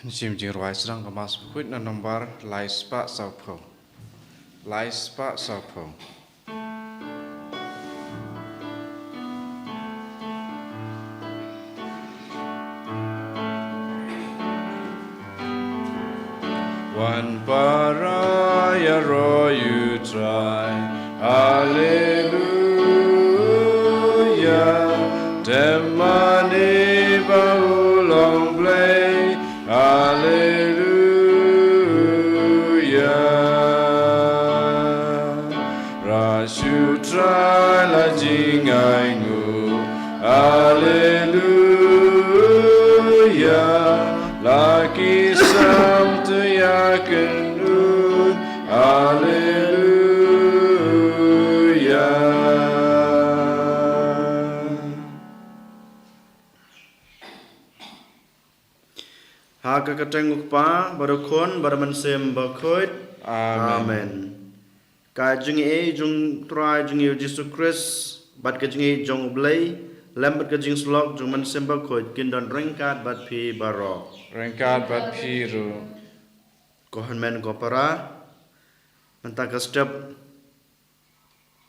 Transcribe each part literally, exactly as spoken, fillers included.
Ngin sim jingrwai sdang ka Mass Bakhuid na nombar lai spah sawphew. Lai spah sawphew. Wan para ïaroh ïa u Trai. Haleluya. Dem mane ba u long Blei. Haleluya. Rah sha u Trai la jingainguh. Haleluya. La ki sam tu ïa kynduh. Haleluya. Ha ka kyrteng u Kpa, bad u Khun, bad u Mynsiem Bakhuid. Amen. Amen. Ka jingïeit jong u Trai jong ngi u Jisu Khrist, bad ka jingïeit jong u Blei, lem bad ka jingsyllok jong u Mynsiem Bakhuid, kin don ryngkat bad phi baroh. Ryngkat bad phi ruh. Ko hynmen ko para, mynta ka step,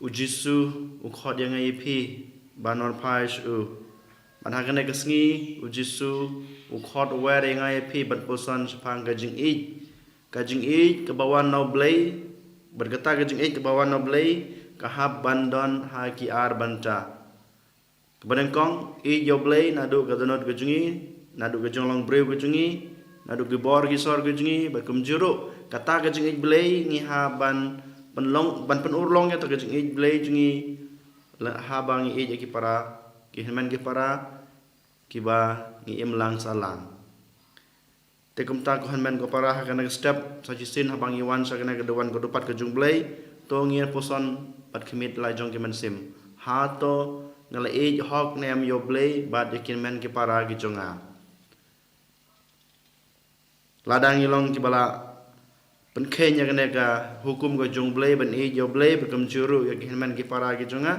u Jisu u khot ïa nga ïa phi ban wan phai sha u. Bad ha kane ka sngi u Jisu u khot u wer ïa nga ïa phi ban puson shaphang ka jingïeit. Ka jingïeit kaba wan na u Blei, bad kata ka jingïeit kaba wan na u Blei ka hap ban don ha ki ar bynta. Kaba nyngkong, ïeit ïa u Blei naduh ka dohnud ka jong ngi, naduh ka jinglong briew ka jong ngi, naduh ki bor ki sor ka jong ngi, bad kumjuh ruh kata ka jingïeit Blei ngi hap ban pynlong, ban pynurlong ïa kata ka jingïeit Blei jong ngi, la haba ngi ïeit ïa ki para, ki hynmen ki para kiba ngi im lang sahlang. Te kumta ko hynmen ko para, ha kane ka step sa shisien haba ngi wan sha kane ka duwan ka dupat ka jong u Blei, to ngin puson bad khmih la jong ki mynsiem. Hato nga la ïeit hok ne em ïa u Blei bad ïa ki hynmen ki para ki jong nga? Lada ngi long kiba la pynkheiñ ïa kane ka hukum ka jong u Blei ban ïeit ïa u Blei bad kumjuh ruh ïa ki hynmen ki para ki jong nga,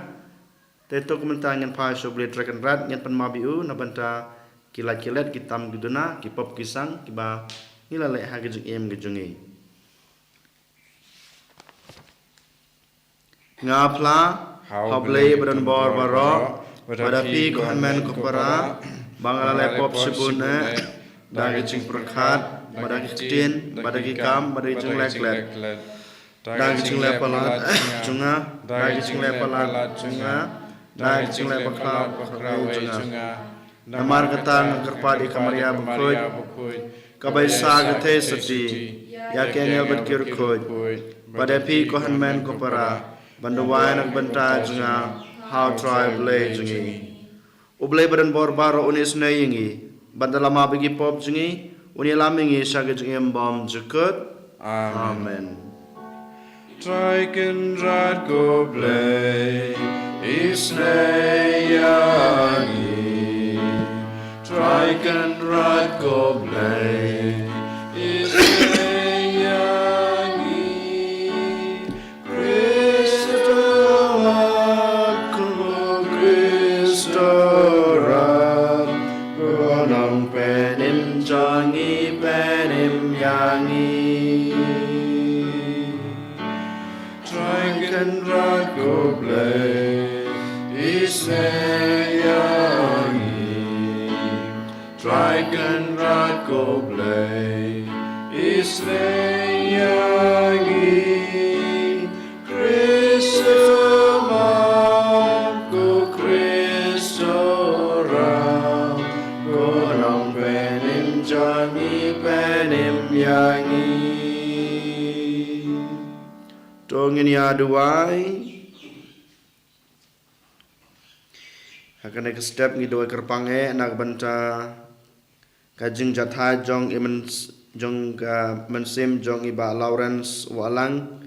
te to kumta ngin phai sha u Blei Trai Kynrad, ngin pan map ïa u na bynta ki lait ki let, ki tam ki duna, ki pop ki sang kiba ngi la leh ha ka jingim ka jong ngi. Nga phla ha u Blei ba don bor baroh, bad ha phi ko hynmen ko para, ba nga la leh pop shibun eh, da ka jingpyrkhat, bad da ka ktien, bad da ka kam, bad da ka jingleh klet. Da ka jingleh palat jong nga, da ka jingleh palat jong nga, da ka jingleh bakla bakla jong nga. Namar kata nga kyrpad ïa ka Maria Bakhuid, kaba ïa sa ka theisotti ïa ki angel bad ki riewkhuid, bad ïa phi ko hynmen ko para, ban duwai na ka bynta jong nga ha u Trai Blei jong ngi. U Blei ba don bor baroh un isynei ïa ngi, bad da la map ïa ki pop jong ngi, un ïalam ïa ngi sha ka jingim bymjukut. Amen. Amen. Trai Kynrad ko Blei, isynei ïa ngi. Trai Kynrad ko Blei, isynei ïa ngi. Khrist u Mak, ko Khrist u Ram, ko Nongpynim jong ngi, pynim ïa ngi. Trai Kynrad ko Blei, isynei ïa ngi. Trai Kynrad ko Blei, isynei ïa ngi. Khrist u Mak, ko Khrist u Ram, ko Nongpynim jong ngi, pynim ïa ngi. To ngin ïa duwai. Ha kane ka step ngi duwai kyrpang eh na ka bynta ka jingjahthait jong i myns-, jong ka mynsiem jong i Bah Lawrence Wahlang,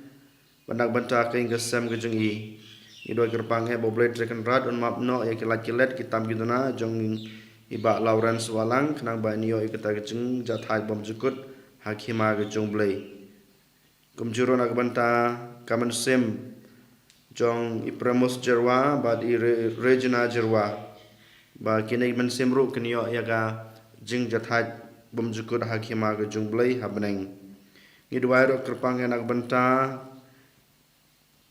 bad na ka bynta ka ïing ka sem ka jong i. Ngi duwai kyrpang eh ba U Blei Trai Kynrad un map noh ïa ki lait ki let, ki tam ki duna jong i Bah Lawrence Wahlang, khnang ba in ïoh ïa kata ka jingjahthait bymjukut ha khima ka jong U Blei. Kumjuh ruh na ka bynta ka mynsiem jong i Premos Jyrwa bad i Re-, Regina Jyrwa, ba kine ki mynsiem ruh kin ïoh ïa ka jingjahthait bym jukut ha khima ka jong U Blei ha bneng. Ngi duwai ruh kyrpang ïa na ka bynta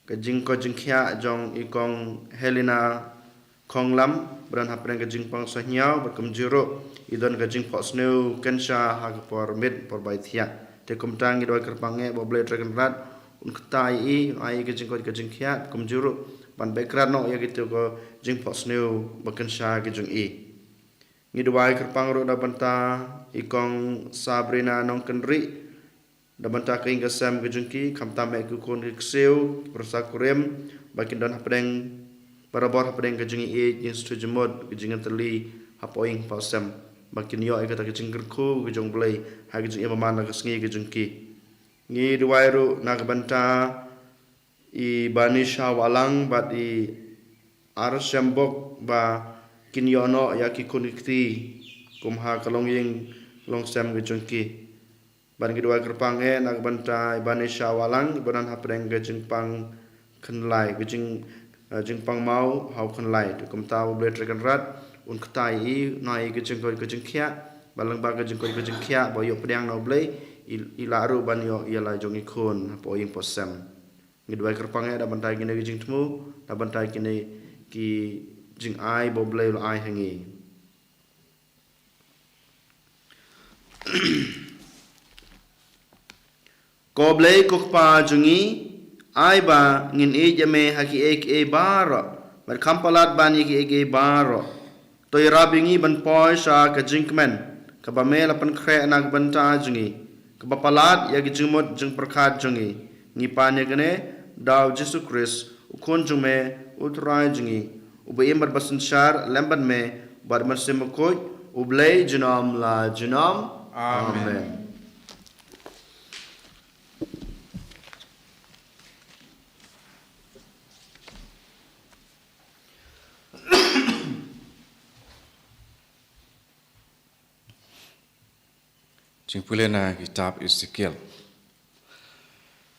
ka jingkoit jingkhiah jong i Kong Helena Khonglam, ba don hapdeng ka jingpang sngewsih bad kumjuh ruh i don ka jingphohsniew kynsha ha ka por miet por bai thiah. Te kumta ngi duwai kyrpang ïa ba U Blei Trai Kynrad un kyrkhu ïa i, ai ka jingkoit ka jingkhiah kumjuh ruh ban beh krad noh ïa kito ka jingphohsniew ba kynsha ka jong i. Ngi duwai kyrpang ruh na ka bynta i Kong Sabrina Nongkynrih, na ka bynta ka ïing ka sem ka jong ki, khamtam eh ki khun ki ksiew, ki pyrsa kurim, ba kin don hapdeng, barabor hapdeng ka jingïeit, jingsngewthuh jingmut, ka jingïatylli hapoh ïing hapoh sem, ba kin ïoh ïa kata ka jingkyrkhu ka jong U Blei ha ka jingim bymman la ka sngi ka jong ki. Ngi duwai ruh na ka bynta i Banisha Wahlang bad i Ar Shembok, ba kin ïoh noh ïa ki khun ki kti kum ha ka longïing longsem ka jong ki. Bad ngi duwai kyrpang eh na ka bynta i Banisha Wahlang, ba don hapdeng ka jingpang khyndai, ka jing, eh, jingpang maw ha u khyndai. Te kumta U Blei Trai Kynrad un kyrkhu ïa i, un ai ka jingkoit ka jingkhiah, ba lyngba ka jingkoit ka jingkhiah ba ïoh pdiang na U Blei, i, i lah ruh ban ïoh ïa la jong i khun hapoh ïing hapoh sem. Ngi duwai kyrpang eh na ka bynta kine ki jingthmu, na ka bynta kine ki jingai ba U Blei u la ai ha ngi. Ko Blei ko Kpa jong ngi, ai ba ngin ïeit ïa me ha kiei kiei baroh, bad kham palat ban ïa kiei kiei baroh. To ïarap ïa ngi ban poi sha ka jingkmen kaba me la pynkhreh na ka bynta jong ngi, kaba palat ïa ka jingmut jingpyrkhat jong ngi. Ngi pan ïa kane da U Jisu Khrist, U Khun jong me, U Trai jong ngi, uba im bad ba synshar lem bad me bad U Mynsiem Bakhuid, U Blei junom la junom. Amen. Amen. Jingpule na kitab Esekiel.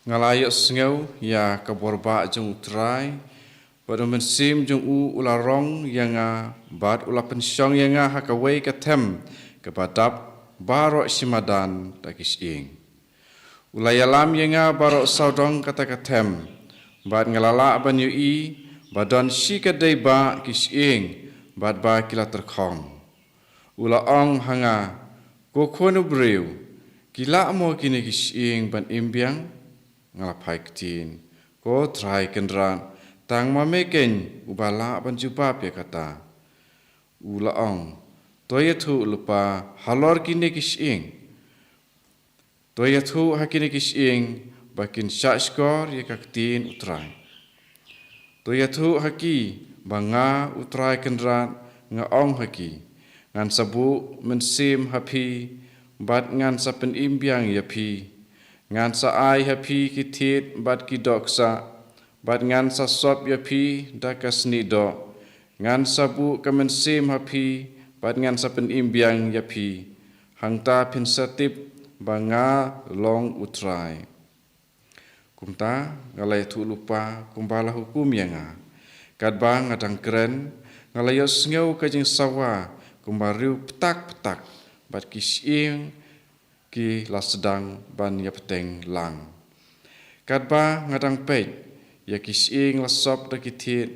Nga la ïohsngew ïa ka bor bah jong U Trai, bad U Mynsiem jong u u la rong ïa nga, bad u la pynshong ïa nga ha kawei ka them kaba dap baroh shi madan da ki shyieng. U la ïalam ïa nga baroh sawdong kata ka them, bad nga la lah ban ïohi ba don shi katdei bah ki shyieng, bad ba ki la tyrkhong. U la ong ha nga, Ko khun u briew, ki lah mo kine ki shyieng ban im biang? Nga la phai ktien, Ko Trai Kynrad, tang ma me keiñ uba lah ban jubab ïa kata. U la ong, To ïathuh lypa halor kine ki shyieng. To ïathuh ha kine ki shyieng ba kin shahshkor ïa ka ktien U Trai. To ïathuh ha ki ba nga U Trai Kynrad nga ong ha ki, ngan sa buh mynsiem ha phi, bad ngan sa pynim biang ïa phi. Ngan sa ai ha phi ki thied bad ki dohksah, bad ngan sa sop ïa phi da ka snieh doh. Ngan sa buh ka mynsiem ha phi, bad ngan sa pynim biang ïa phi. Hangta phin sa tip ba nga long U Trai. Kumta nga la ïathuh lypa kumba la hukum ïa nga. Katba nga dang kren, nga la ïohsngew ka jingsawa kumba riew ptak ptak, bad ki shyieng ki la sdang ban ïapteng lang. Katba nga dang peit, ïa ki shyieng la sop da ki thied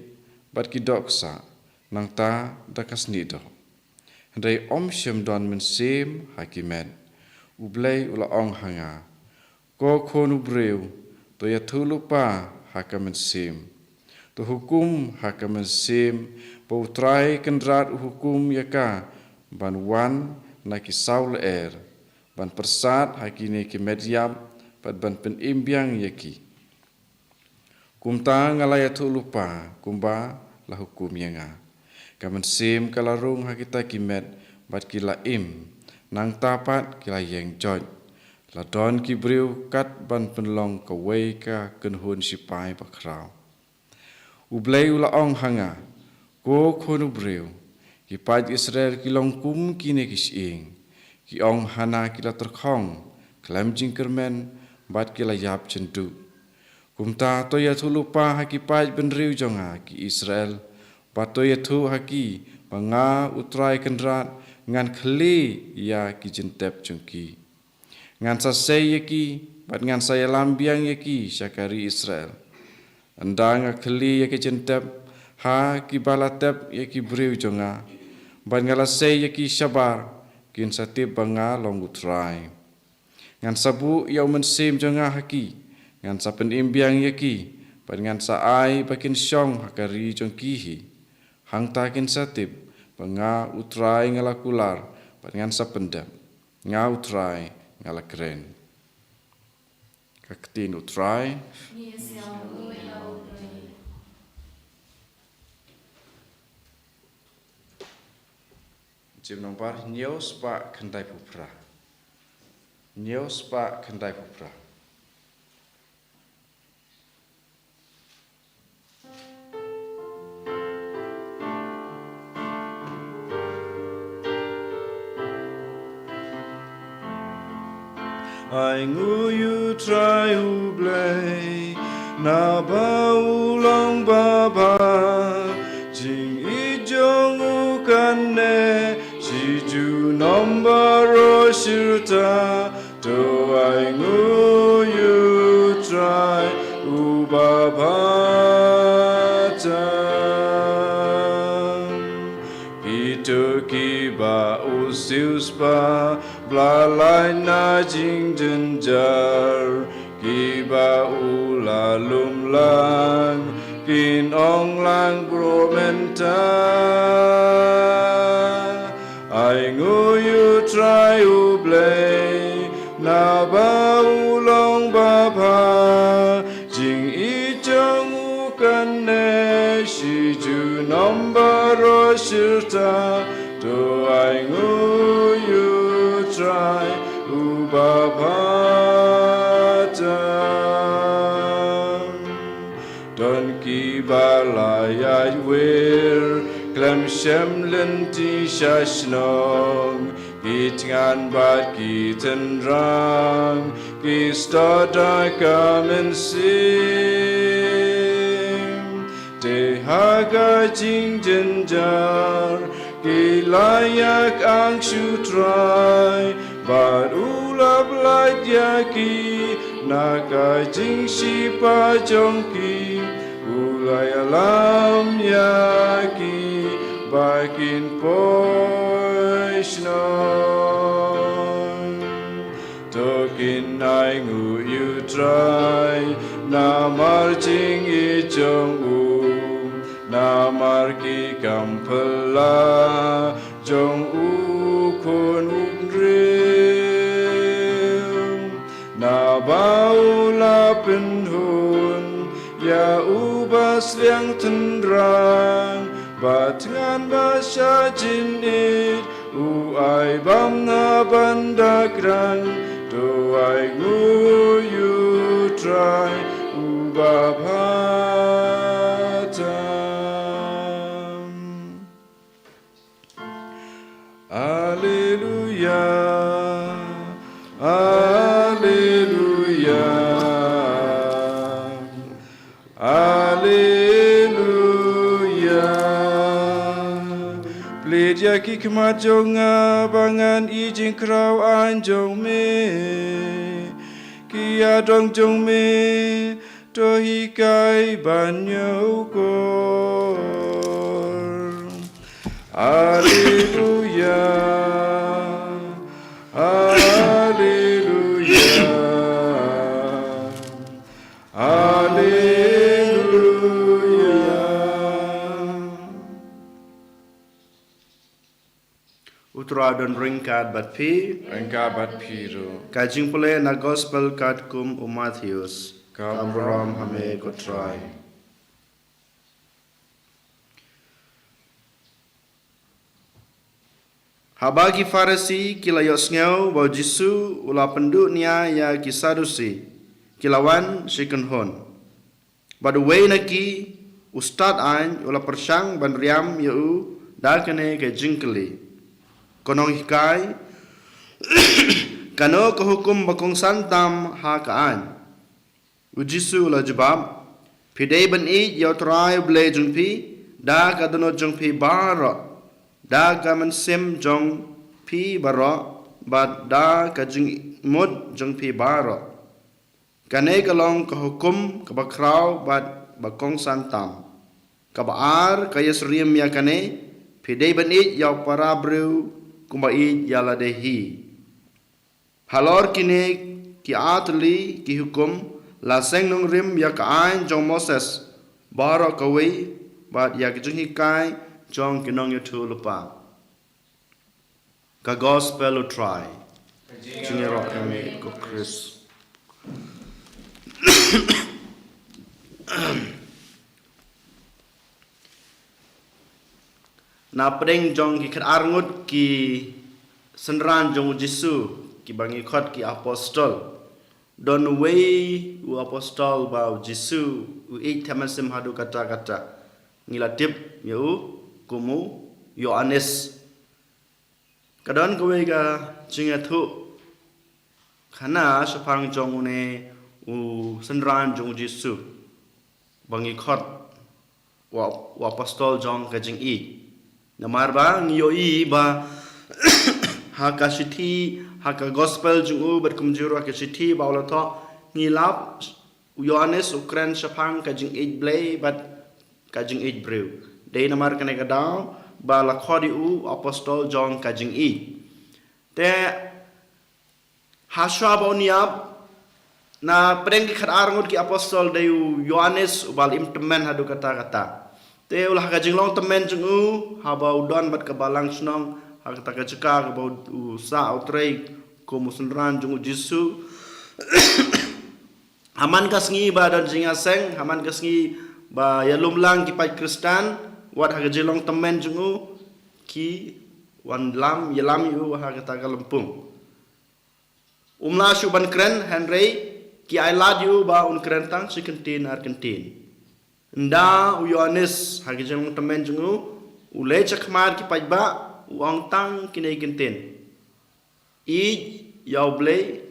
bad ki dohksah, nangta da ka snieh doh. Hynrei ym shym don mynsiem ha ki met. U Blei u la ong ha nga, Ko khun u briew, to ïathuh lypa ha ka mynsiem. To hukum ha ka mynsiem ba U Trai Kynrad u hukum ïa ka ban wan na ki saw lyer, ban pyrsad ha kine ki met ïap, bad ban pynim biang ïa ki. Kumta nga la ïathuh lypa kumba la hukum ïa nga. Ka mynsiem ka la rung ha kita ki met bad ki la im. Nangta pat ki la ïeng joit. La don ki briew kat ban pynlong kawei ka kynhun shipai bakhraw. U Blei u la ong ha nga, Ko khun u briew, ki paid Israel ki long kum kine ki shyieng. Ki ong hana ki la tyrkhong khlem jingkyrmen, bad ki la ïap jynduh. Kumta to ïathuh lypa ha ki paid bynriew jong nga ki Israel, bad to ïathuh ha ki ba nga U Trai Kynrad ngan khlieh ïa ki jingtep jong ki. Ngan sa sei ïa ki, bad ngan sa ïalam biang ïa ki sha ka ri Israel. Ynda nga khlieh ïa ki jingtep ha kiba la tep ïa ki briew jong nga, bad nga la sei ïa ki shabar, kin sa tip ba nga long U Trai. Ngan sa buh ïa U Mynsiem jong nga ha ki, ngan sa pynim biang ïa ki, bad ngan sa ai ba kin shong ha ka ri jong ki hi. Hangta kin sa tip ba nga U Trai nga la kular, bad ngan sa pyndep. Nga U Trai nga la kren. Ka ktien U Trai. Jingmut nombar hynñiew spah khyndaiphew phra. Hynñiew spah khyndaiphew phra. Ainguh ïa U Trai U Blei, naba u long babha, jingïeit jong u kane, shi junom baroh shirta, to ainguh ïa U Trai uba bha tam. Kito kiba u siewspah, ba la lait na jingjynjar, kiba u la lum lang, kin ong lang, baroh mynta. Ainguh ïa U Trai U Blei, naba u long babha, jingïeit jong u kane, shi junom baroh shirta, to ainguh ïa U Trai uba bha tam. Don kiba la ïaid wir, khlem shem lynti sha shnong, ki thngan bad ki tynrang, ki stad da ka mynsiem. Te ha ka jingjynjar, ki la ïakyndit sha U Trai, bad u la pyllait ïa ki, na ka jingshitom jong ki, u la ïalam ïa ki, ba kin poi shnong. To kin ainguh ïa U Trai, namar jingïeit jong u, namar ki kam phylla jong u khun u briew. Naba u la pynhun ïa u basliang tynrang, ba thngan ba shah jynit, u ai bam na ban da kren, to ainguh ïa U Trai uba bha tam. Alleluia, alleluia. Alleluia. Plie ïa ki khmat jong nga ba ngan ïohi jingkhraw aiñ jong me. Ki ïadong jong me, to hikai ban ñiewkor. Alleluia. Alleluia. Alleluia. U Trai don ryngkat bad phi. Ryngkat bad phi ruh. Ka jingpule na gospel katkum u Mathaios. Ka burom ha me ko Trai. Haba ki Pharisi ki la ïohsngew ba u Jisu u la pynduh nia ïa ki Sadusi, ki la wan shi kynhun. Bad uwei na ki, u stad aiñ, u la pyrshang ban riam ïa u da kane ka jingkylli: Ko nonghikai, kano ka hukum ba kongsan tam ha ka aiñ? U Jisu u la jubab: Phi dei ban ïeit ïa U Trai U Blei jong phi da ka dohnud jong phi baroh, da ka mynsiem jong phi baroh, bad da ka jingmut jong phi baroh. Kane ka long ka hukum kaba khraw bad ba kongsan tam. Kaba ar ka ïasyriem ïa kane, phi dei ban ïeit ïa u para briew kumba ïeit ïa lade hi. Halor kine ki artylli ki hukum, la seng nongrim ïa ka aiñ jong Moses baroh kawei, bad ïa ki jinghikai jong ki nongïathuhlypa. Ka Gospel u Trai. Jingïaroh ïa me ko Khrist. Na pdeng jong ki khatar ngut ki synran jong u Jisu, kiba ngi khot ki apostol, don uwei u apostol ba u Jisu u ïeit themmen sim haduh katta katta. Ngi la tip ïa u kum u Ïoannis. Ka don kawei ka jingïathuhkhana shaphang jong une u synran jong u Jisu, ba ngi khot u, u apostol jong ka jingïeit. Namar ba ngi ïohi ba ha ka shithi, ha ka Gospel jong u, bad kumjuh ruh ha ka shithi ba u la thoh, ngi lap u Ïoannis u kren shaphang ka jingïeit Blei bad ka jingïeit briew. Dei namar kane ka daw ba la khot ïa u apostol jong ka jingïeit. Te hashwa ba un ïap, na pdeng ki khatar ngut ki apostol dei u Ïoannis uba la im tymmen haduh katta katta. Te u la ha ka jinglong tymmen jong u, haba u don bad ka balang shnong ha kata ka jaka kaba u sah u trei kum u synran jong u Jisu. Ha man ka sngi ba don jingïaseng, ha man ka sngi ba ïalum lang ki paid Khristan, wat ha ka jinglong tymmen jong u, ki wan lam, ïalam ïa u ha kata ka lympung. Um lah shuh ban kren, hynrei ki ailad ïa u ba un kren tang shi kyntien ar kyntien. Ynda u Ïoannis ha ka jinglong tymmen jong u, u leit sha khmat ki paidbah, u ong tang kine ki kyntien: Ïeit ïa u Blei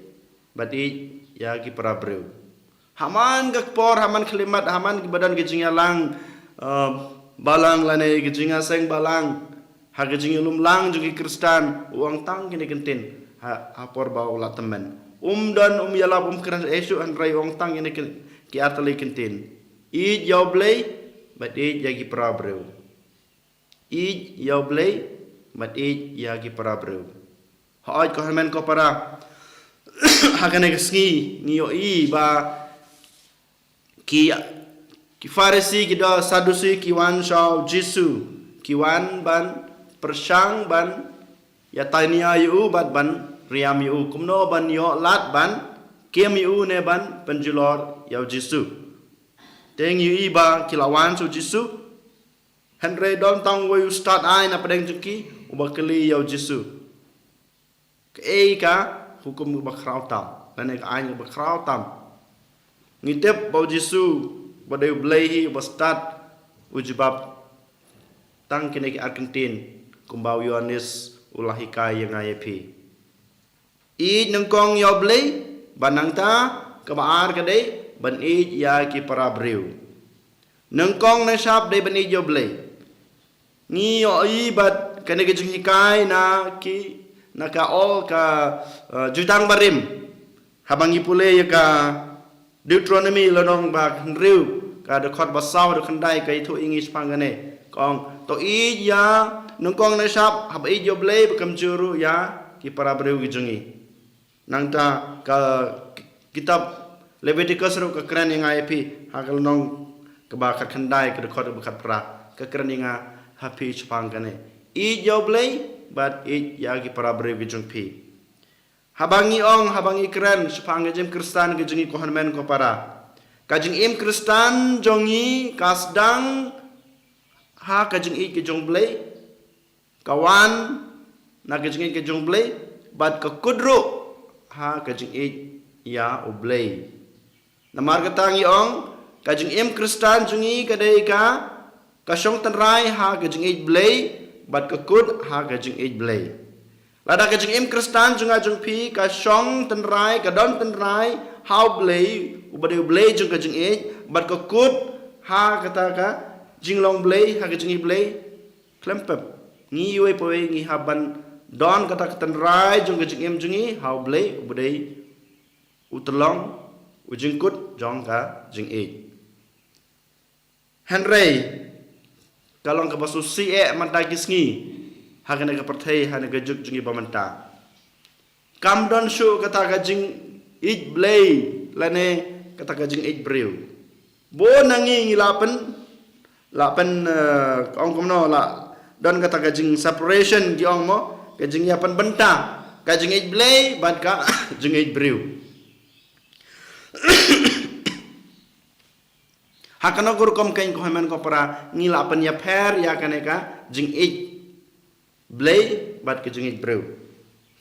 bad ïeit ïa ki para briew. Ha man ka por, ha man khyllipmat, ha man kiba don ki jingïalang, eh, balang lane ki jingïaseng balang, ha ka jingïalum lang jong ki Khristan, u ong tang kine ki kyntien ha, ha por ba u la tymmen. Um don, um ïalap, um kren ei shuh, hynrei u ong tang kine ki, ki artylli ki kyntien: Ïeit ïa u Blei bad ïeit ïa ki para briew. Ïeit ïa u Blei bad ïeit ïa ki para briew. Hooid ko hynmen ko para, ha kane ka sngi ngi ïohi ba ki, ki Pharisi, ki da Saddusi, ki wan sha u Jisu, ki wan ban pyrshang ban ïatainia ïa u bad ban riam ïa u, kumno ban ïoh lad ban kem ïa u ne ban pynjulor ïa u Jisu. Te ngi ïohi ba ki la wan sha u Jisu, hynrei don tang uwei u stad aiñ na pdeng jong ki uba kylli ïa u Jisu: Kaei ka hukum kaba khraw tam, lane ka aiñ kaba khraw tam? Ngi tip ba u Jisu, ba dei u Blei hi, uba stad, u jubab tang kine ki ar kyntien, kumba u Ïoannis u la hikai ïa nga ïa phi: Ïeit nyngkong ïa u Blei, bad nangta kaba ar ka dei ban ïeit ïa ki para briew. Nyngkong nyngshap dei ban ïeit ïa u Blei. Ngi ïohi bad kane ka jinghikai na ki, na ka ol ka, eh, Jutang Barim. Haba ngi pule ïa ka Deuteronomi lynnong ba hynriew, ka dkhot ba saw, dkhot khyndai, ka ïathuh ïa ngi shaphang kane. Ka ong, to ïeit ïa, nyngkong nyngshap, haba ïeit ïa u Blei, bad kumjuh ruh ïa ki para briew ki jong ngi. Nangta ka kitab Leviticus ruh ka kren ïa nga ïa phi, ha ka lynnong kaba khatkhyndai, ka dkhot ba khatphra, ka kren ïa nga ha phi shaphang kane. Ïeit ïa u Blei bad ïeit ïa ki para briew ki jong phi. Haba ngi ong, haba ngi kren shaphang ka jingim Khristan ka jong ngi ko hynmen ko para, ka jingim Khristan jong ngi ka sdang ha ka jingïeit ka jong u Blei, ka wan na ka jingïeit ka jong u Blei, bad ka kut ruh ha ka jingïeit ïa u Blei. Namar kata ngi ong, ka jingim Khristan jong ngi ka dei ka, ka shong tynrai ha ka jingïeit Blei, bad ka kut ha ka jingïeit Blei. Lada ka jingim Khristan jong nga jong phi ka shong tynrai, ka don tynrai ha u Blei, uba dei u Blei jong ka jingïeit, bad ka kut ha kata ka jinglong Blei, ha ka jingïeit Blei, khlem pep Ngi iwei pa iwei ngi hap ban don kata ka tynrai jong ka jingim jong ngi ha U Blei, uba dei u tyllong, u jingkut jong ka jingïeit. Hynrei ka long kaba sngewsih eh mynta ki sngi ha kane ka pyrthei, ha kane ka juk jong ngi ba mynta. Kam don shuh kata ka jingïeit Blei lane kata ka jingïeit briew. Bun na ngi ngi lah pyn, lah pyn, eh, ong kumno, lah don kata ka jing separation, ki ong mo, ka jingïapynbynta ka jingïeit Blei bad ka jingïeit briew. Ha kano ka rukom keiñ, ko hynmen ko para, ngi lah pynïapher ïa kane ka jingïeit Blei bad ka jingïeit briew?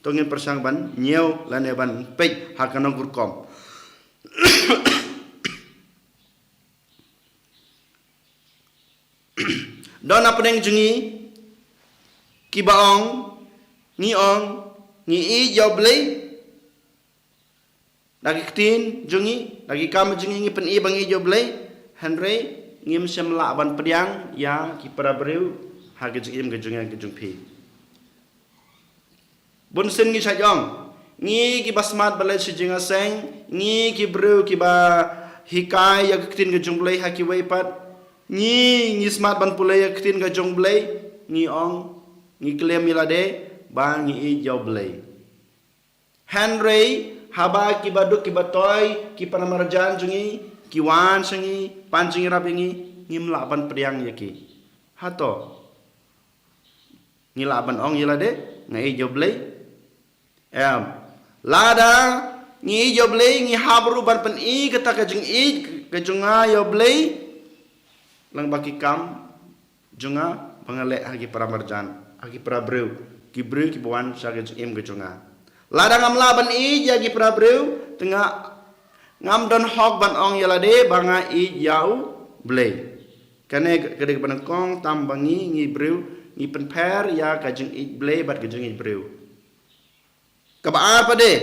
To ngin pyrshang ban ñiew lane ban peit ha kano ka rukom. Don hapdeng jong ngi kiba ong, ngi ong ngi ïeit ïa U Blei da ki ktien jong ngi, da ki kam jong ngi, ngi pyni ba ngi ïeit ïa U Blei, hynrei ngim shym lah ban pdiang ïa ki para briew ha ka jingim ka jong ngi, ka jong phi. Bun sien ngi shait ong, ngi kiba smat ban leit sha jingïaseng, ngi ki briew kiba hikai ïa ka ktien ka jong U Blei ha kiwei pat, ngi, ngi smat ban pule ïa ka ktien ka jong U Blei, ngi ong, ngi claim ïa lade ba ngi ïeit ïa U Blei. Hynrei haba kiba duk kiba toi, ki para marjan jong ngi ki wan sha ngi, pan jingïarap ïa ngi, ngim lah ban pdiang ïa ki. Hato ngi lah ban ong ïa lade nga ïeit ïa U Blei? Em. Lada ngi ïeit ïa U Blei, ngi hap ruh ban pyni kata ka jingïeit ka jong nga ïa U Blei lyngba ki kam jong nga ba nga leh ha ki para marjan, ha ki para briew, ki briew kiba wan sha ka jingim ka jong nga. Lada ngam lah ban ïeit ïa ki para briew, te nga ngam don hok ban ong ïa lade ba nga ïeit ïa U Blei. Kane ka dei kaba nyngkong tam ba ngi, ngi briew, ngi pynpher ïa ka jingïeit Blei bad ka jingïeit briew. Kaba ar pat de,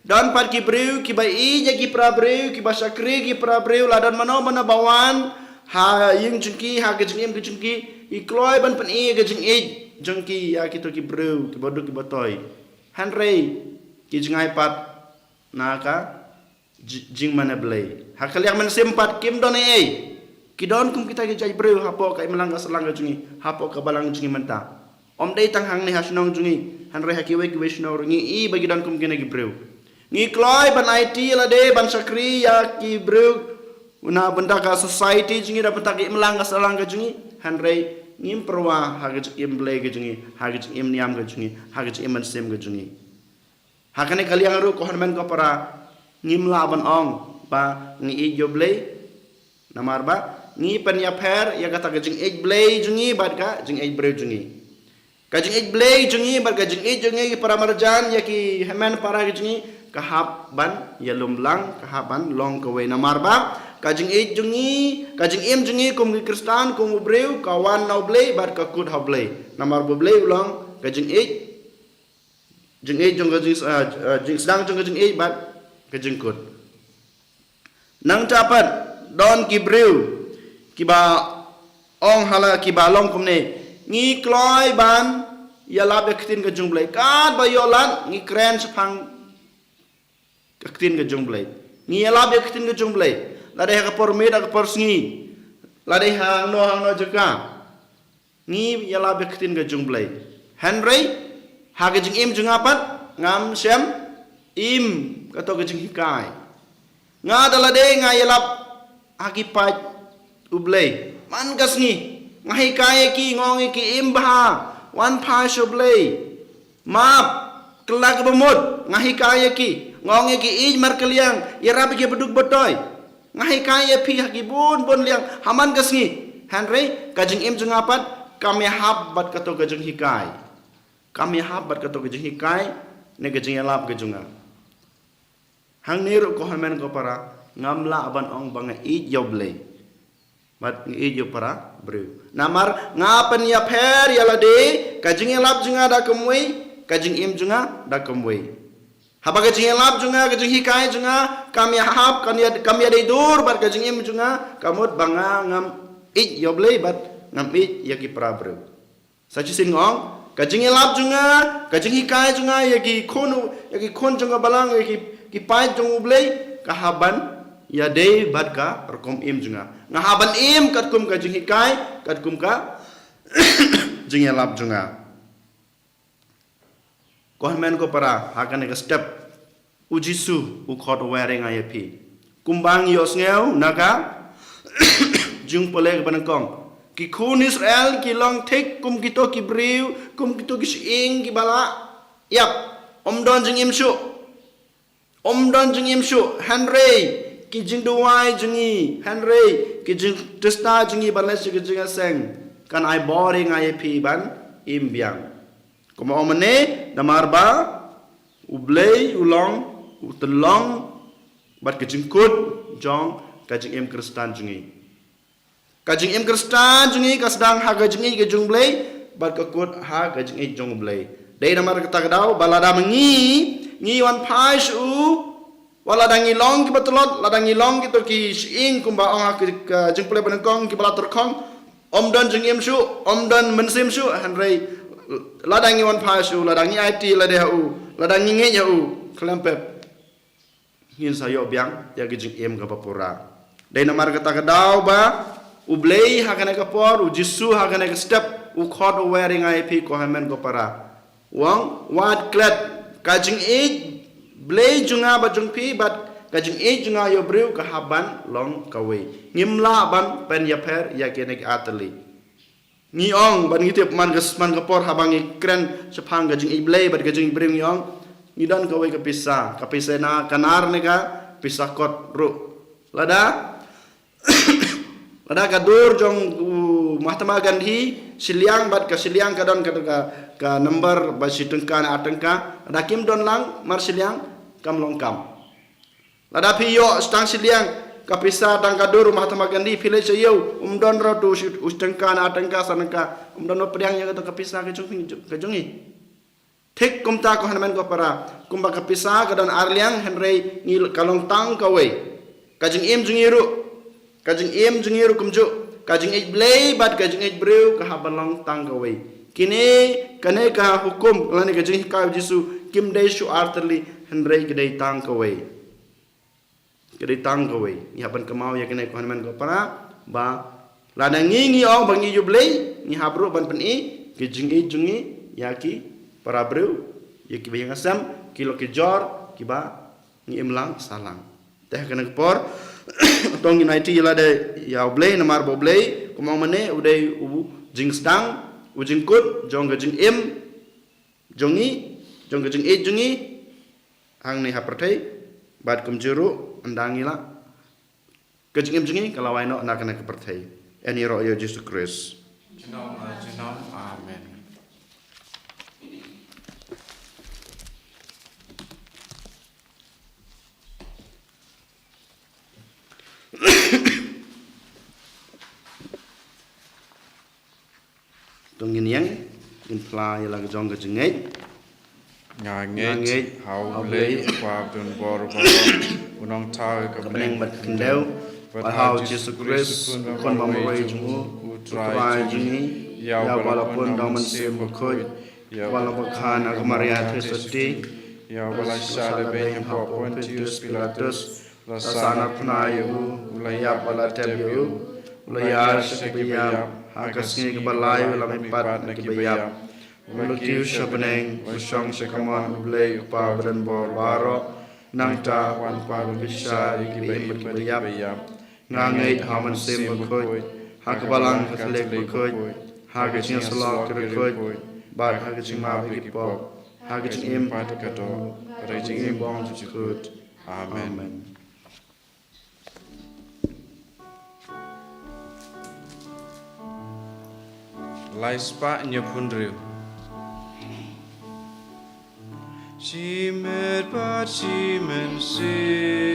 don pat ki briew kiba ïeit ïa ki para briew, kiba shakri ki para briew, la don mano mano ba wan ha ïing jong ki, ha ka jingim ka jong ki, ki kloi ban pyni ka jingïeit jong ki ïa kito ki briew kiba duk kiba toi. Hynrei ki jngai pat na ka ji-, jingmane Blei. Ha ka liang mynsiem pat kim don ei ei. Ki don kum kita ki jait briew hapoh ka imlang ka sahlang ka jong ngi, hapoh ka balang jong ngi mynta. Ym dei tang hangne ha shnong jong ngi, hynrei ha kiwei kiwei shnong ruh ngi i ba ki don kum kine ki briew. Ngi kloi ban aiti ïa lade, ban shakri ïa ki briew na bynta ka society jong ngi, na bynta ka imlang ka sahlang ka jong ngi, hynrei ngim pyrwa ha ka jingim Blei ka jong ngi, ha ka jingim niam ka jong ngi, ha ka jingim mynsiem ka jong ngi. Ha kane ka liang ruh, ko hynmen ko para, ngim lah ban ong ba ngi ïeit ïa U Blei. Namar ba ngi pynïapher ïa kata ka jingïeit Blei jong ngi bad ka jingïeit briew jong ngi. Ka jingïeit Blei jong ngi bad ka jingïeit jong ngi ki para marjan, ïa ki hynmen para ki jong ngi, ka hap ban ïalum lang, ka hap ban long kawei. Namar ba ka jingïeit jong ngi, ka jingim jong ngi kum ki Khristan, kum u briew, ka wan na U Blei bad ka kut ha U Blei. Namar ba U Blei u long ka jingïeit, jingïeit jong ka jing, ah, ah, jingsdang jong ka jingïeit bad ka jingkut. Nangta pat don ki briew kiba ong, hala kiba long kumne, ngi kloi ban ïalap ïa ka ktien ka jong U Blei. Katba ïoh lad ngi kren shaphang ka ktien ka jong U Blei. Ngi ïalap ïa ka ktien ka jong U Blei. Lada ha ka por miet, ha ka por sngi, lada hangno hangno jaka, ngi ïalap ïa ka ktien ka jong U Blei. Hynrei ha ka jingim jong nga pat, ngam shym im kato ka jinghikai. Nga da lade nga ïalap ha ki paid U Blei. Man ka sngi nga hikai ïa ki, nga ong ïa ki, im bha, wan phai sha U Blei. Map, kylla kaba mut, nga hikai ïa ki. Nga ong ïa ki, ïeit markylliang, ïarap ïa ki baduk batoi. Nga hikai ïa phi ha ki bun bun liang ha man ka sngi. Hynrei ka jingim jong nga pat kam ïahap bad kato ka jinghikai. Kam ïahap bad kato ka jinghikai ne ka jingïalap ka jong nga. Hangne ruh, ko hynmen ko para, ngam lah ban ong ba nga ïeit ïa U Blei bad nga ïeit ïa u para briew. Namar nga pynïapher ïa lade, ka jingïalap jong nga da kumwei, ka jingim jong nga da kumwei. Haba ka jingïalap jong nga, ka jinghikai jong nga kam ïahap, kam ïa, kam ïadei dur bad ka jingim jong nga, ka mut ba nga ngam ïeit ïa U Blei bad ngam ïeit ïa ki para briew. Sa shisien nga ong, ka jingïalap jong nga, ka jinghikai jong nga ïa ki khun, ïa ki khun jong ka balang, ïa ki, ki paid jong U Blei, ka hap ban ïadei bad ka rukom im jong nga. Nga hap ban im katkum ka jinghikai, katkum ka jingïalap jong nga. Ko hynmen ko para, ha kane ka step, U Jisu u khot u wer ïa nga ïa phi. Kumba ngi ïohsngew na ka jingpule kaba nyngkong, ki khun Israel ki long thik kum kito ki briew, kum kito ki shyieng kiba la ïap. Ym don jingim shuh. Ym don jingim shuh. Hynrei ki jingduwai jong ngi, hynrei ki jingtista jong ngi ban leit sha ka jingïaseng, kan ai bor ïa nga ïa phi ban im biang. Kumba ong mynne, namar ba U Blei u long u tyllong bad ka jingkut jong ka jingim Khristan jong ngi. Ka jingim Khristan jong ngi ka sdang ha ka jingïeit ka jong U Blei bad ka kut ha ka jingïeit jong U Blei. Dei namar kata ka daw ba lada ma ngi, ngi wan phai sha u, wat lada ngi long kiba tlot, lada ngi long kito ki shyieng kumba ong ha ka, ka jingpule ba nyngkong kiba la tyrkhong, ym don jingim shuh, ym don mynsiem shuh, hynrei lada ngi wan phai sha u, lada ngi aiti lade ha u, lada ngi ngeit ha u, khlem pep ngin sa ïoh biang ïa ka jingim kaba pura. Dei namar kata ka daw ba U Blei ha kane ka por, U Jisu ha kane ka step, u khot u wer ïa nga ïa phi ko hynmen ko para. U ong, wat klet, ka jingïeit Blei jong nga bad jong phi bad ka jingïeit jong nga ïa u briew ka hap ban long kawei. Ngim lah ban pynïapher ïa kine ki artylli. Ngi ong, bad ngi tip man ka, man ka por haba ngi kren shaphang ka jingïeit Blei bad ka jingïeit briew ngi ong, ngi don kawei ka pisa, ka pisa na ka nar ne ka pisa kot ruh. Lada, lada ka dur jong u Mahatma Gandhi shiliang bad ka shiliang ka don ka, ka, ka number ba shi tyngka ne ar tyngka, lada kim don lang mar shiliang kam long kam. Lada phi ïoh shi tang shiliang ka pisa tang ka dur u Mahatma Gandhi, phi leit sha ïew, um don ruh tu shi, u shi tyngka ne ar tyngka, san tyngka, um don ruh pdiang ïa kato ka pisa ka jong phi, ka jong ngi. Thik kumta ko hynmen ko para, kumba ka pisa ka don ar liang, hynrei ngi ka long tang kawei. Ka jingim jong ngi ruh, ka jingim jong ngi ruh kumjuh, ka jingïeit Blei bad ka jingïeit briew ka hap ban long tang kawei. Kine, kane ka hukum lane ka jinghikai u Jisu kim dei shu artylli, hynrei ka dei tang kawei. Ka dei tang kawei. Ngi hap ban kynmaw ïa kane ko hynmen ko para, ba lada ngi, ngi ong ba ngi ïeit U Blei, ngi hap ruh ban pyni ka jingïeit jong ngi ïa ki para briew, ïa kiba ïeng ha sem, ki lok ki jor, kiba ngi im lang sah lang. Te ha kane ka por, to ngin aiti ïa lade ïa U Blei, namar ba U Blei, kumba ong mynne, u dei u jingsdang, u jingkut jong ka jingim jong ngi, jong ka jingïeit jong ngi hangne ha pyrthei, bad kumjuh ruh ynda ngi lah, ka jingim jong ngi ka la wai noh na kane ka pyrthei. Yn ïaroh ïa U Jisu Khrist. Junom, junom. Amen. To ngin ïeng, ngin phla ïa la ka jong ka jingngeit. Nga ngeit ha U Blei, U Kpa badonbor baroh, u nongthaw ïa ka bneng bad ka khyndew, bad ha U Jisu Khrist, u Khun ba marwei jong u, u Trai jong ngi, ïa uba la pun da U Mynsiem Bakhuid, ïa uba la bakha na ka Maria Theisotti, ïa uba la shah lehbeiñ hapoh Pontius Pilatus, la sahnarphna ïa u, u la ïap bad la tep ïa u, u la ïar sha kiba ïap, ha ka sngi kaba lai u la mihpat na kiba ïap, u la kiew sha bneng, u la shong sha kamon U Blei U Kpa badonbor baroh. Nangta un pan ban bishar ïa kiba im bad kiba ïap. Nga ngeit ha U Mynsiem Bakhuid, ha ka Balang Katholik bakhuid, ha ka jingïasyllok ki riewkhuid, bad ha ka jingmap ïa ki pop, ha ka jingim pat ka doh, bad ha ka jingim bymjukut. Amen. Amen. Lai spah hynñiewphew hynriew. Shimet bad shi mynsiem,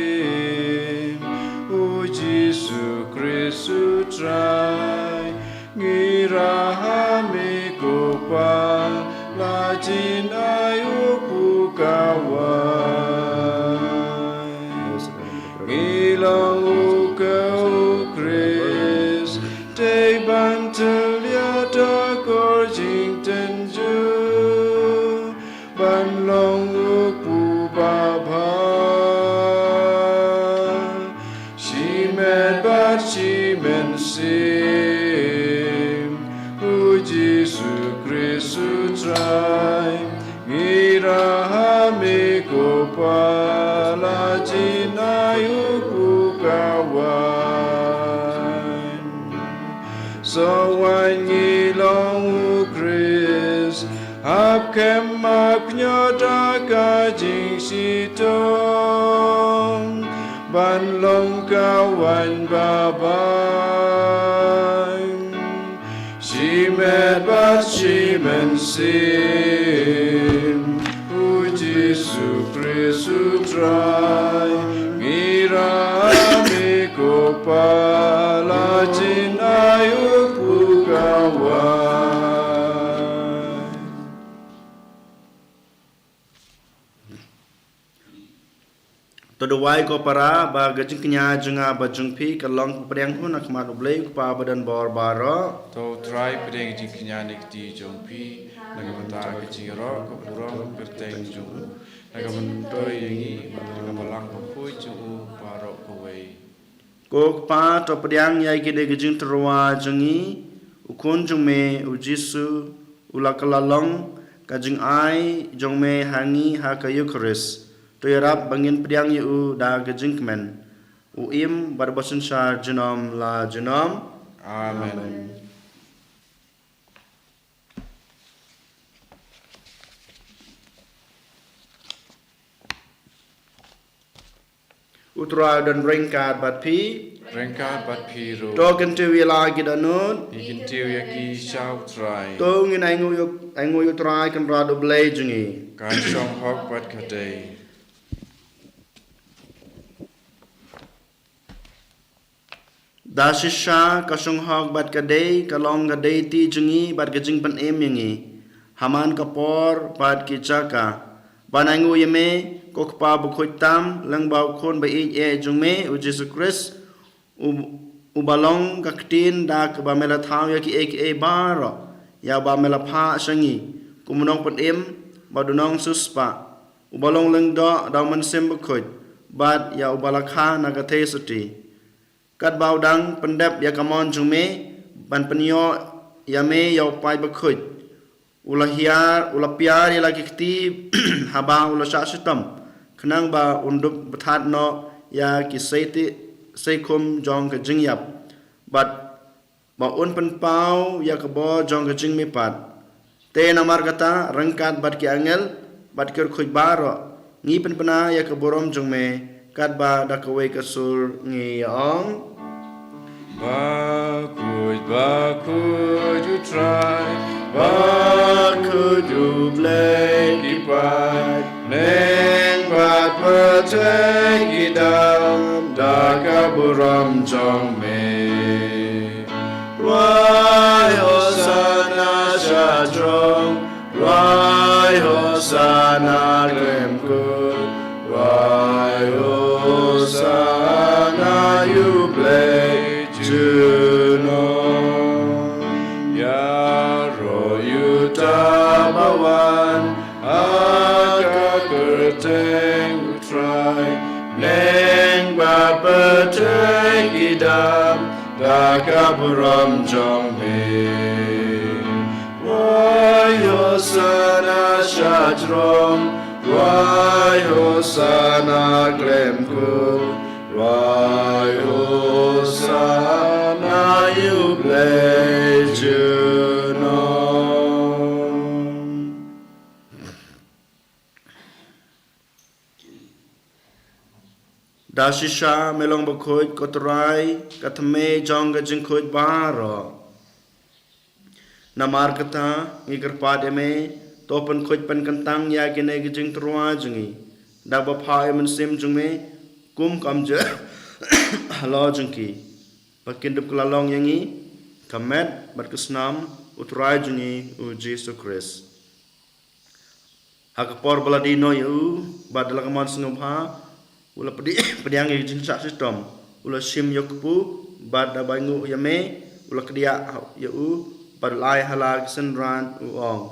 U Jisu Khrist U Trai, ngi ïarap ha me ko Kpa, la jin ai u pukawai. Ngi long u ka U Khrist, dei ban tyllia da ka kyrjing Hap kem hap ñiah da ka jingshitom, ban long ka waiñ ba bang. Shimet bad shi mynsiem, u Jisu Khrist u Trai. Ngi ïarap ïa me ko Pa, la jin ai u kpu ka waiñ. To duwai ko para, ba ka jingkñia jong nga bad jong phi kan long pdiang hun ha khmat U Blei u Kpa badonbor baroh. To U Trai pdiang ka jingkñia na ka kti jong phi, na ka bynta ka jingïaroh ka burom kyrteng jong u, na ka myntoi ïa ngi bad na ka balang bakhuid jong u baroh kawei. Ko Kpa, to pdiang ïa kine ki jingtyrwa jong ngi, u Khun jong me u Jisu u la kylla long ka jingai jong me ha ngi ha ka Eukharist. To ïarap ba ngin pdiang ïa u da ka jingkmen, u im bad ba synshar junom la junom. Amen. U Trai u don ryngkat bad phi. Ryngkat bad phi ruh. To kyntiew ïa la ki dohnud. Ngi kyntiew ïa ki sha U Trai. To ngin ainguh ïa, ainguh ïa U Trai Kynrad U Blei jong ngi. Kan shong hok bad ka dei. Da shisha ka shong hok bad ka dei, ka long ka dei ti jong ngi bad ka jingpynim ïa ngi ha man ka por bad ki jaka, ban ainguh ïa me ko Kpa bakhuid tam lyngba u Khun ba ïeit eh jong me u Jisu Khrist, u, uba long ka ktien da kaba me la thaw ïa kiei kiei baroh, ïa uba me la phah sha ngi kum u Nongpynim bad u Nongsiewspah, uba long lyngdoh da u Mynsiem Bakhuid, bad ïa uba la kha na ka theisotti. Katba u dang pyndep ïa ka mon jong me ban pynïoh ïa me ïa u paid bakhuid, u la hiar, u la piar ïa la ki kti haba u la shah shitom, khnang ba un dup bthat noh ïa ki sei ti, sei khum jong ka jingïap, bad ba un pynpaw ïa ka bor jong ka jingmihpat. Te namar kata, ryngkat bad ki angel bad ki riewkhuid baroh, ngi pynbna ïa ka burom jong me, katba da kawei ka sur ngi ong: Bakhuid, bakhuid U Trai, bakhuid U Blei ki paid, bneng bad pyrthei ki dap da ka burom jong me. Rwai Hosana shajrong, rwai Hosana khlem kut, rwai Hosana ïa U Blei junom. Ïaroh ïa uta ba wan ha ka kyrteng U Trai, bneng bad pyrthei ki dap da ka burom jong me. Rwai Hosana shajrong, rwai Hosana khlem kut, rwai Hosana ïa U Blei junom. Da shisha me long bakhuid ko Trai, ka thymmei jong ka jingkhuid baroh. Namar kata ngi kyrpad ïa me, to pynkhuid pynkyntang ïa kine ki jingtyrwa jong ngi da kaba phah ïa u Mynsiem jong me kum ka umjer halor jong ki, ba kin dup kylla long ïa ngi ka met bad ka snam U Trai jong ngi u Jisu Khrist. Ha ka por ba la die noh ïa u bad da la ka mon sngewbha, u la pdiang, pdiang ïa ka jingshah shitom, u la shim ïa u kpu, bad da ba ainguh ïa me, u la kdiah ïa u bad u la ai ha la ki synran, u ong: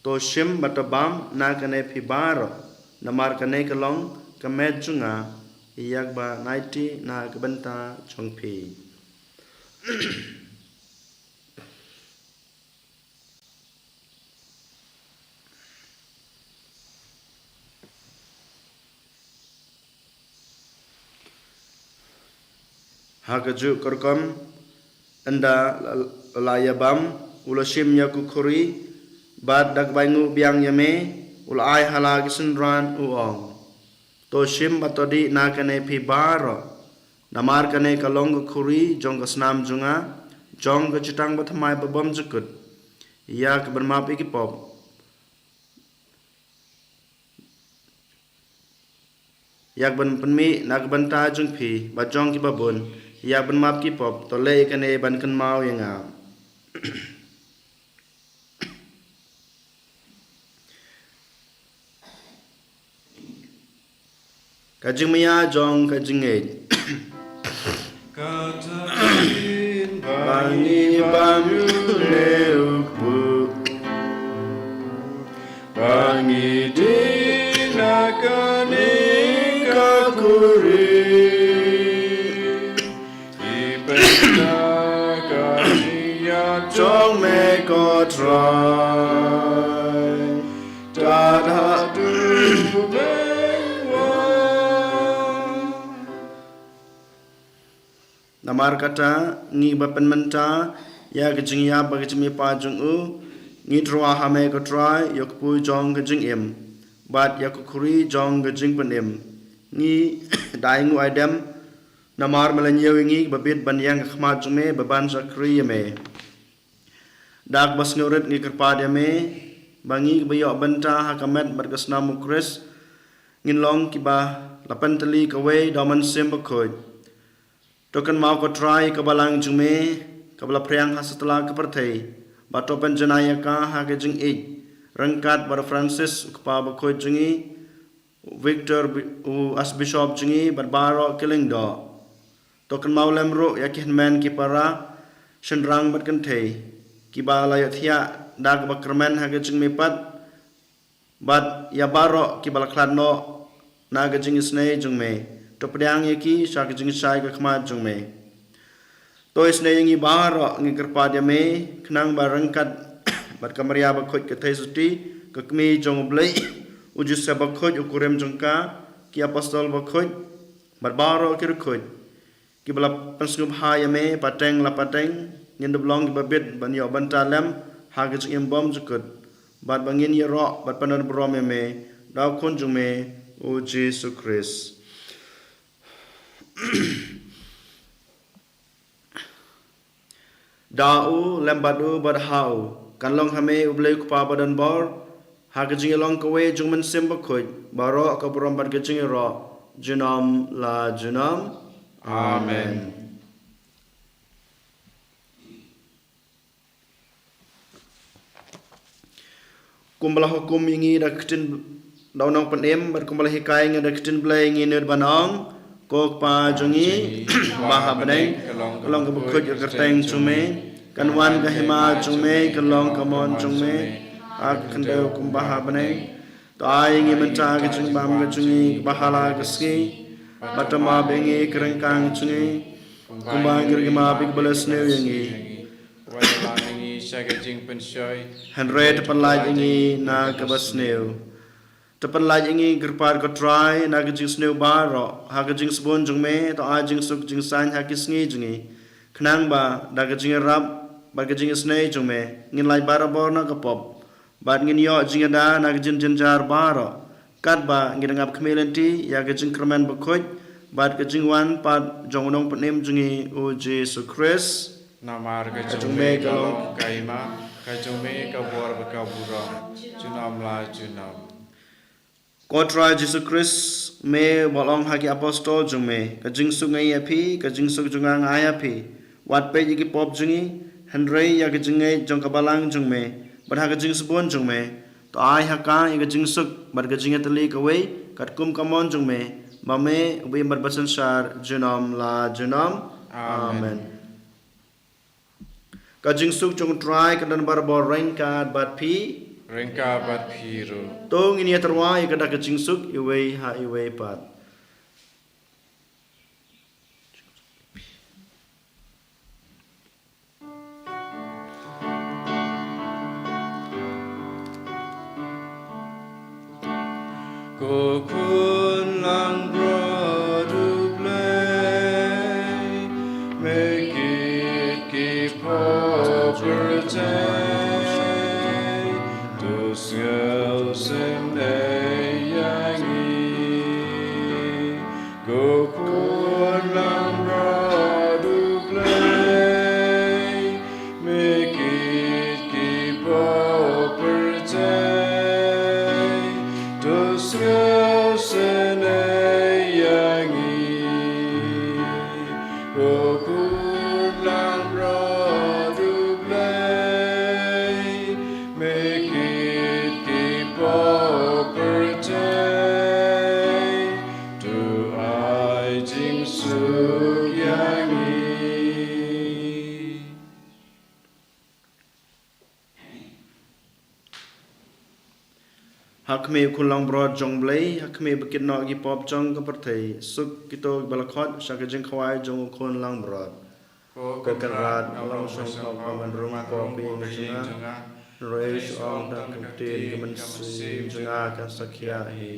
To shim bad to bam na kane phi baroh, namar kane ka long ka met jong nga, ïa kaba nai ti na ka bynta jong phi. Ha kajuh ka rukom, ynda la, la ïa bam, u la shim ïa ka khuri, bad da kaba ainguh biang ïa me, u la ai ha la ki synran, u ong: To shim bad to dih na kane phi baroh, namar kane ka long ka khuri jong ka snam jong nga, jong ka jutang bathymmai babymjukut, ïa kaban map ïa ki pop, ïa kaban pynmih na ka bynta jong phi bad jong kiba bun, ïa kaban map ki pop. To leh ïa kane ban kynmaw ïa nga. Ka jingmia jong ka jingngeit. Kata phin ba ngi bam ïa u kpu, ba ngi dih na kane ka khuri, ki pynda ka jingïap jong me ko Trai. Tad haduh me wan. Namar kata, ngi ba pynmynta ïa ka jingïap bad ka jingmihpat jong u, ngi tyrwa ha me ko Trai, ïa u kpu jong ka jingim bad ïa ka khuri jong ka jingpynim. Ngi da ainguh aidem namar me la ñiew ïa ngi ba bit ban ïeng ha khmat jong me, ba ban shakri ïa me. Da kaba sngewrit ngi kyrpad ïa me ba ngi kiba ïoh bynta ha ka met bad ka snam u Khrist ngin long kiba la pyntylli kawei da u Mynsiem Bakhuid. To kynmaw ko Trai ïa ka balang jong me kaba la phriang ha satlak ka pyrthei, bad to pynjanai ïa ka ha ka jingïeit ryngkat bad u Francis u kpa bakhuid jong ngi, Victor bi-, u Archbishop jong ngi bad baroh ki lyngdoh. To kynmaw lem ruh ïa ki hynmen ki para, shynrang bad kynthei, kiba la ïohthiah da kaba kyrmen ha ka jingmihpat, bad ïa baroh kiba la khlad noh na ka jingisynei jong me. To pdiang ïa ki sha ka jingshai ka khmat jong me. To isynei ïa ngi baroh, ngi kyrpad ïa me, khnang ba ryngkat bad ka Maria bakhuid ka Theisotti, ka kmie jong u Blei, u Joseph bakhuid u kurim jong ka, ki apostol bakhuid bad baroh ki riewkhuid, kiba la pynsngewbha ïa me pateng la pateng, ngin dup long kiba bit ban ïoh bynta lem ha ka jingim bymjukut, bad ba ngin ïaroh bad pyndonburom ïa me da u Khun jong me, u Jisu Khrist. Da u, lem bad u, bad ha u, kan long ha me u Blei u Kpa badonbor, ha ka jingïalong kawei jong u Mynsiem Bakhuid, baroh ka burom bad ka jingïaroh junom la junom. Amen. Kumba la hukum ïa ngi da ka ktien, da u Nongpynim, bad kumba la hikai ïa ngi da ka ktien Blei, ngin nud ban ong: Ko Kpa jong ngi ba ha bneng, ka long kaba khuid ka kyrteng jong me, kan wan ka hima jong me, kan long ka mon jong me ha ka khyndew kumba ha bneng. To ai ïa ngi mynta ka jingbam ka jong ngi kaba ha la ka sngi, bad to map ïa ngi ka ryngkang jong ngi, kumba ngi ruh ngi map ïa kiba la sniew ïa ngi. Wat ïalam ïa ngi sha ka jingpynshoi, hynrei to pynlait ïa ngi na kaba sniew. To pynlait ïa ngi, kyrpad ko Trai, na ka jingsniew baroh, ha ka jingsbun jong me, to ai jingsuk jingsaiñ ha ki sngi jong ngi, khnang ba da ka jingïarap bad ka jingisynei jong me, ngin lait barabor na ka pop, bad ngin ïoh jingïada na ka jingjynjar baroh, katba ngi dang ap khmih lynti ïa ka jingkyrmen bakhuid bad ka jingwan pat jong u Nongpynim jong ngi, u Jisu Khrist. Namar ka jong me ka long ka hima, ka jong me ka bor bad ka burom, junom la junom. Ko Trai Jisu Khrist, me ba ong ha ki apostol jong me: Ka jingsuk nga ai ïa phi, ka jingsuk jong nga nga ai ïa phi. Wat peit ïa ki pop jong ngi, hynrei ïa ka jingngeit jong ka balang jong me, bad ha ka jingsbun jong me, to ai ha ka ïa ka jingsuk bad ka jingïatylli kawei, katkum ka mon jong me, ba me uba im bad basynshar junom la junom. Amen. Amen. Ka jingsuk jong u Trai kan don barabor ryngkat bad phi. Ryngkat bad phi ruh. To ngin ïa tyrwa ïa ka da ka jingsuk iwei ha iwei pat. Ko Khun langbrot U Blei, me kit ki pop kyrteng, Sngewsynei ïa ngi, ko khun langbrot U Blei, me kit ki pop pyrthei, to sngewsynei ïa ngi. Ko khun langbrot U Blei, me kit ki pop pyrthei, to ai jingsuk ïa ngi. Ha khmih, ko khun langbrot jong U Blei, ha khmih ba kit noh ki pop jong ka pyrthei. Suk kito kiba la khot sha ka jingkhawai jong u khun langbrot. Ko Kynrad, nga long shong khop ka man rum ko phi jong nga. Rei shu ong tang ka ktien, ka mynsiem jong nga kan sa khiah hi.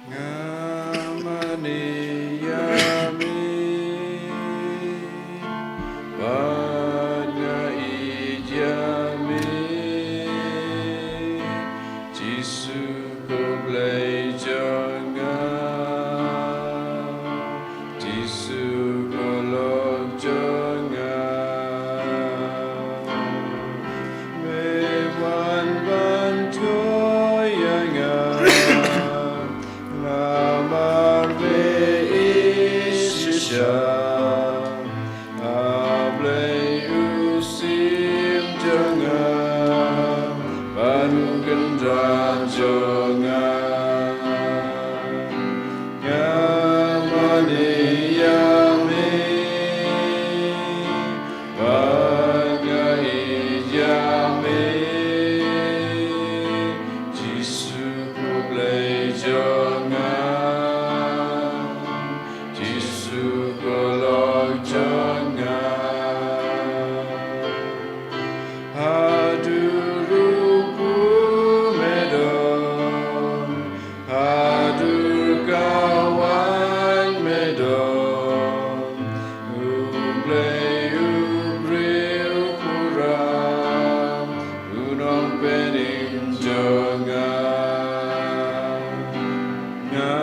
Nga mane ïa me, bad nga ïeit ïa me, Jisu ko Blei jong nga, Jisu ko lok jong nga. Me wan ban thoh ïa nga, namar me ïeit shisha. A Blei u syiem jong nga bad u kynrad jong nga, nga mane ïa me, bad nga ïeit ïa me, Jisu ko Blei jong nga, Jisu ko lok jong nga. Haduh ruh kum me don, haduh ka wan me don, U Blei u briew pura, u nongpynim jong nga. Nga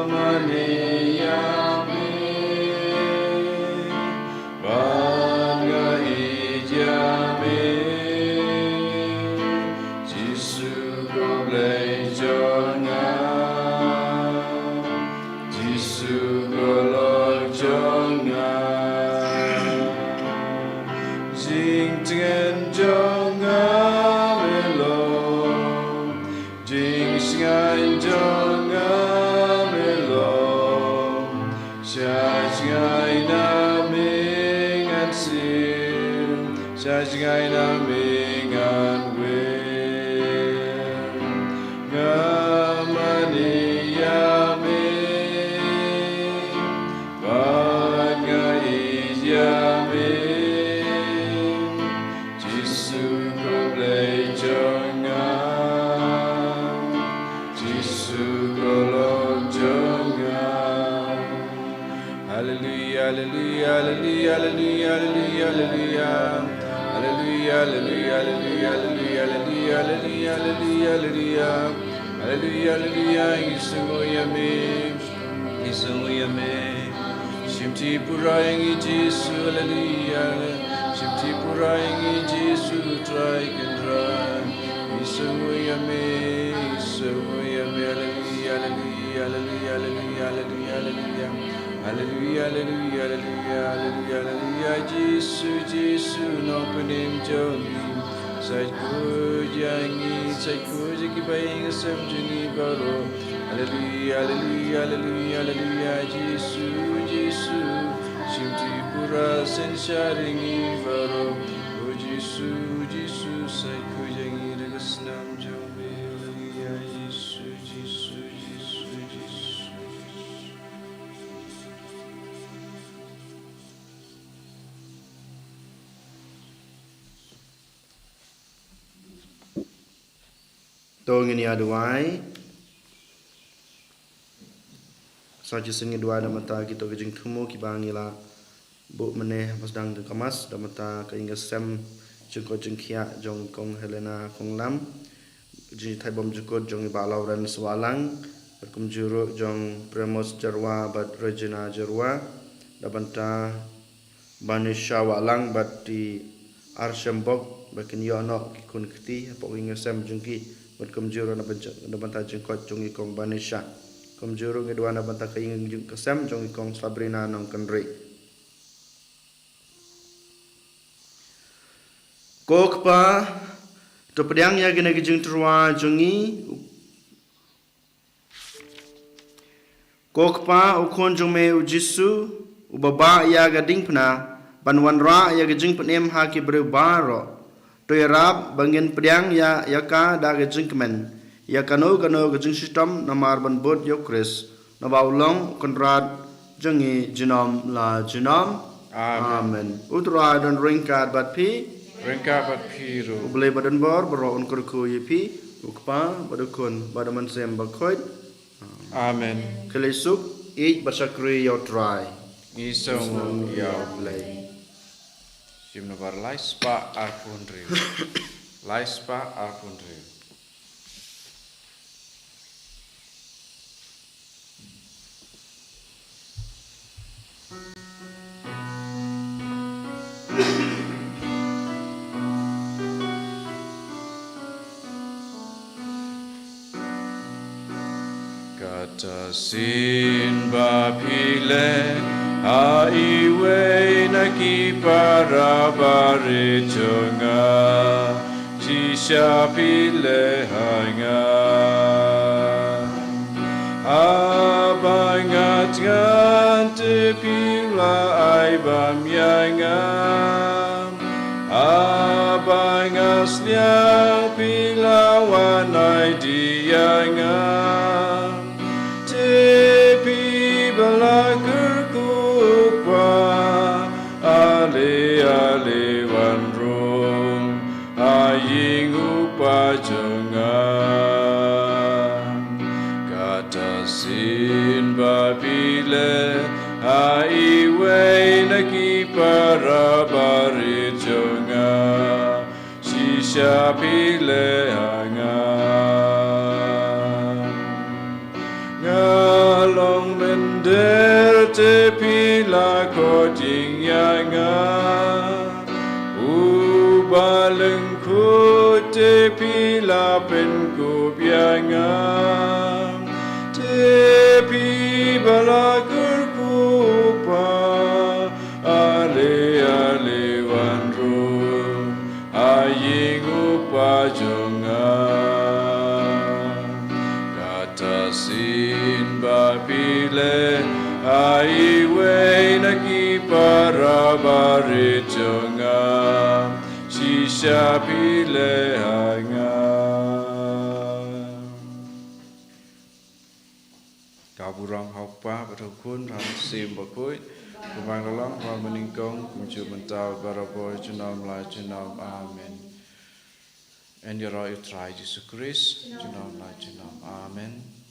mane ïa me, bad nga ïeit ïa me, Jisu ko Blei jong nga, Jisu ko Judge ngai na me ngan wer. Nga mane ïa me. Bad nga ïeit ïa me. Jisu ko Blei jong nga. Jisu ko Lord jong nga. Hallelujah, hallelujah, hallelujah, hallelujah, hallelujah, hallelujah. Hallelujah, hallelujah, hallelujah, hallelujah, hallelujah, hallelujah, hallelujah, hallelujah, hallelujah. Ngi sngew ïa me. Ngi sngew ïa me. Shim tipura ïa ngi Jisu, haleluya. Shim tipura ïa ngi Jisu Trai Kynrad. Ngi sngew ïa me, ngi sngew ïa me, haleluya, haleluya, haleluya, haleluya, haleluya, haleluya. Haleluya, haleluya, haleluya, haleluya, haleluya. Jisu, Jisu, Nongpynim jong ngi. Sait khuid ïa ngi, sait khuid ïa ki ba ïing sem jong ngi baroh. Haleluya, haleluya, haleluya, haleluya. Jisu, Jisu, shim tipura synshar ïa ngi baroh. O Jisu, Jisu, sait khuid ïa ngi da ka snam jong me. Haleluya, Jisu, Jisu, Jisu, Jisu. To ngin ïa duwai. Sa shisien ngin duwai na bynta kito ki jingthmu kiba ngi la buh mynne ha sdang jong ka mass, na bynta ka ïing ka sem jingkoit jingkhiah jong Kong Helena Konglam, jingthait bym jukut jong i Bah Lawrence Wahlang, bad kumjuh ruh jong Premos Jyrwa bad Regina Jyrwa, na bynta Banisha Wahlang bad i Arshembok, ba kin ïoh noh ki khun kti hapoh ka ïing ka sem jong ki, bad kumjuh ruh na bynta, na bynta jingkoit jong i Kong Banisha. Kumjuh ruh ngi duwai na bynta ka ïing ka sem jong i Kong Sabrina Nongkynrih. Ko Kpa, to pdiang ïa kine ki jingtyrwa jong ngi. Ko Kpa, u Khun jong me u Jisu, uba bah ïa ka diengphna ban wanrah ïa ka jingpynim ha ki briew baroh, to ïarap ba ngin pdiang ïa, ïa ka da ka jingkmen ïa kano kano ka jingshitom namar ban bud ïa u Khrist, naba u long u Kynrad jong ngi junom la junom. Amen. Amen. U Trai un don ryngkat bad phi. Ryngkat bad phi ruh. U Blei ba don bor baroh un kyrkhu ïa phi, u Kpa bad u Khun bad u Mynsiem Bakhuid. Amen. Khublei shibun, ïeit bad shakri ïa u Trai. Ngi sngew ïa u Blei. Shim nabar lai spah arphew hynriew. Lai spah arphew hynriew. Kata sien ba phi leh ha iwei na ki para barit jong nga, shisha phi leh ha nga. Haba nga thngan te phi la ai bam ïa nga. Haba nga sliang phi la wan ai die ïa nga. Te phi ba la kyrkhu, Kpa, ale ale wan rung ha ïing u Kpa jong nga. Kata sien ba phi leh ha iwei na ki para barit jong nga, shisha phi leh ha nga. Nga long mynder te phi la koit ïing ïa nga. Uba lyngkhuid te phi la pynkup ïa nga. Te phi ba la kyrkhu, Kpa, ale ale wan rung ha ïing u Kpa jong nga. Kata sien ba phi leh ha iwei na ki para barit jong nga, Sha phi leh ha nga. Ka burom ha u Kpa bad ha u Khun bad ha u Mynsiem Bakhuid, kumba la long ha kaba nyngkong, kumjuh mynta, barabor, junom la junom. Amen. Yn ïaroh ïa u Trai Jisu Khrist junom la junom. Amen.